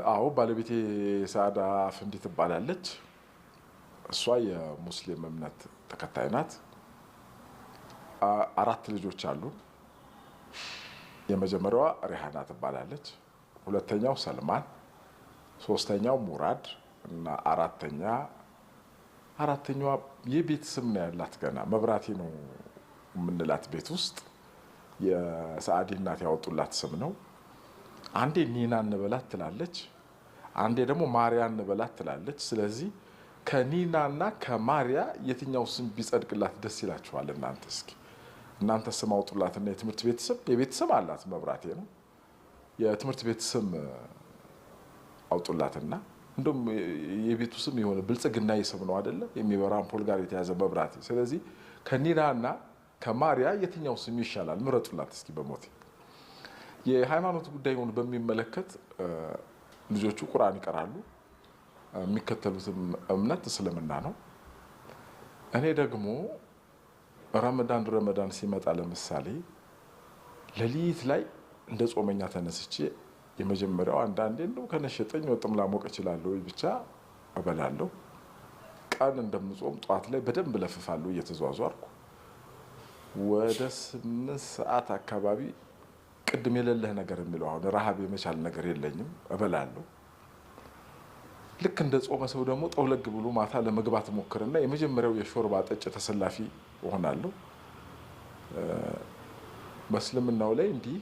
አዎ፣ ባለቤቴ ሳዕዳ አፍንዲ ትባላለች። እሷ የሙስሊም እምነት ተከታይ ናት። 4 ልጆች አሉን። የመጀመሪያዋ ሪሃና ትባላለች። ሁለተኛው ሰልማን፣ ሶስተኛው ሙራድ እና አራተኛዋ የቤት ስም ነው ያላት፣ ገና መብራቴ ነው የምንላት፣ ቤት ውስጥ የሰዓዲ እናት ያወጡላት ስም ነው። አንዴ ኒና እንበላት ትላለች፣ አንዴ ደግሞ ማሪያ እንበላት ትላለች። ስለዚህ ከኒና እና ከማሪያ የትኛው ስም ቢጸድቅላት ደስ ይላችኋል? እናንተ እስኪ እናንተ ስም አውጡላትና የትምህርት ቤት ስም፣ የቤት ስም አላት መብራቴ ነው። የትምህርት ቤት ስም አውጡላትና፣ እንደውም የቤቱ ስም የሆነ ብልጽግና ስም ነው አይደለ? የሚበራ አምፖል ጋር የተያዘ መብራቴ። ስለዚህ ከኒና እና ከማሪያ የትኛው ስም ይሻላል? ምረጡላት እስኪ በሞቴ። የሃይማኖት ጉዳዩን በሚመለከት ልጆቹ ቁርአን ይቀራሉ። የሚከተሉትም እምነት እስልምና ነው። እኔ ደግሞ ረመዳን ሲመጣ ለምሳሌ ሌሊት ላይ እንደ ጾመኛ ተነስቼ የመጀመሪያው አንዳንዴ እንደው ከነሸጠኝ ወጥም ላሞቅ እችላለሁ፣ ብቻ እበላለሁ። ቀን እንደምጾም ጠዋት ላይ በደንብ ለፍፋለሁ እየተዟዟርኩ፣ ወደ 8 ሰዓት አካባቢ ቅድም የሌለህ ነገር የሚለው አሁን ረሃብ የመቻል ነገር የለኝም፣ እበላለሁ። ልክ እንደ ጾመ ሰው ደግሞ ጠውለግ ብሎ ማታ ለመግባት ሞክርና የመጀመሪያው የሾርባ ጠጭ ተሰላፊ እሆናለሁ። በእስልምናው ላይ እንዲህ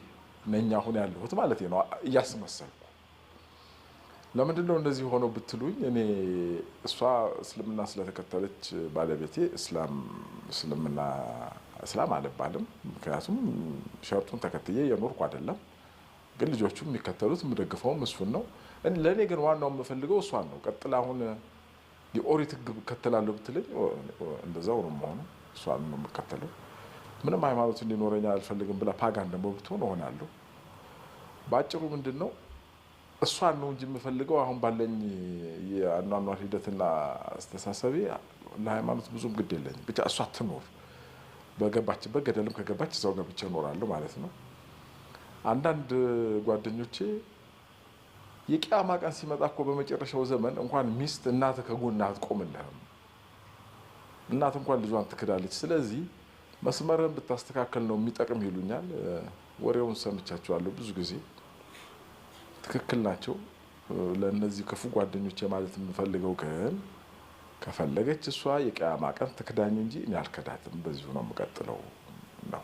ነኝ አሁን ያለሁት ማለት ነው፣ እያስመሰልኩ። ለምንድን ነው እንደዚህ ሆነው ብትሉኝ፣ እኔ እሷ እስልምና ስለተከተለች ባለቤቴ እስላም እስልምና እስላም አልባልም። ምክንያቱም ሸርጡን ተከትዬ የኖርኩ አይደለም። ግን ልጆቹ የሚከተሉት የምደግፈውም እሱን ነው። ለእኔ ግን ዋናው የምፈልገው እሷን ነው። ቀጥላ አሁን የኦሪት ሕግ እከተላለሁ ብትለኝ እንደዛው ነው የምሆነው። እሷን ነው የምከተለው። ምንም ሃይማኖት እንዲኖረኝ አልፈልግም ብላ ፓጋን ደግሞ ብትሆን እሆናለሁ። በአጭሩ ምንድን ነው፣ እሷን ነው እንጂ የምፈልገው፣ አሁን ባለኝ የአኗኗር ሂደትና አስተሳሰቤ ለሃይማኖት ብዙም ግድ የለኝም። ብቻ እሷ ትኖር፣ በገባችበት ገደልም ከገባች እዛው ገብቼ እኖራለሁ ማለት ነው። አንዳንድ ጓደኞቼ የቂያማ ቀን ሲመጣ እኮ በመጨረሻው ዘመን እንኳን ሚስት እናት ከጎንህ አትቆምልህም። እናት እንኳን ልጇን ትክዳለች። ስለዚህ መስመርህን ብታስተካከል ነው የሚጠቅም ይሉኛል። ወሬውን ሰምቻቸዋለሁ ብዙ ጊዜ፣ ትክክል ናቸው። ለእነዚህ ክፉ ጓደኞቼ ማለት የምፈልገው ግን ከፈለገች እሷ የቂያማ ቀን ትክዳኝ እንጂ እኔ አልከዳትም። በዚሁ ነው የምቀጥለው ነው።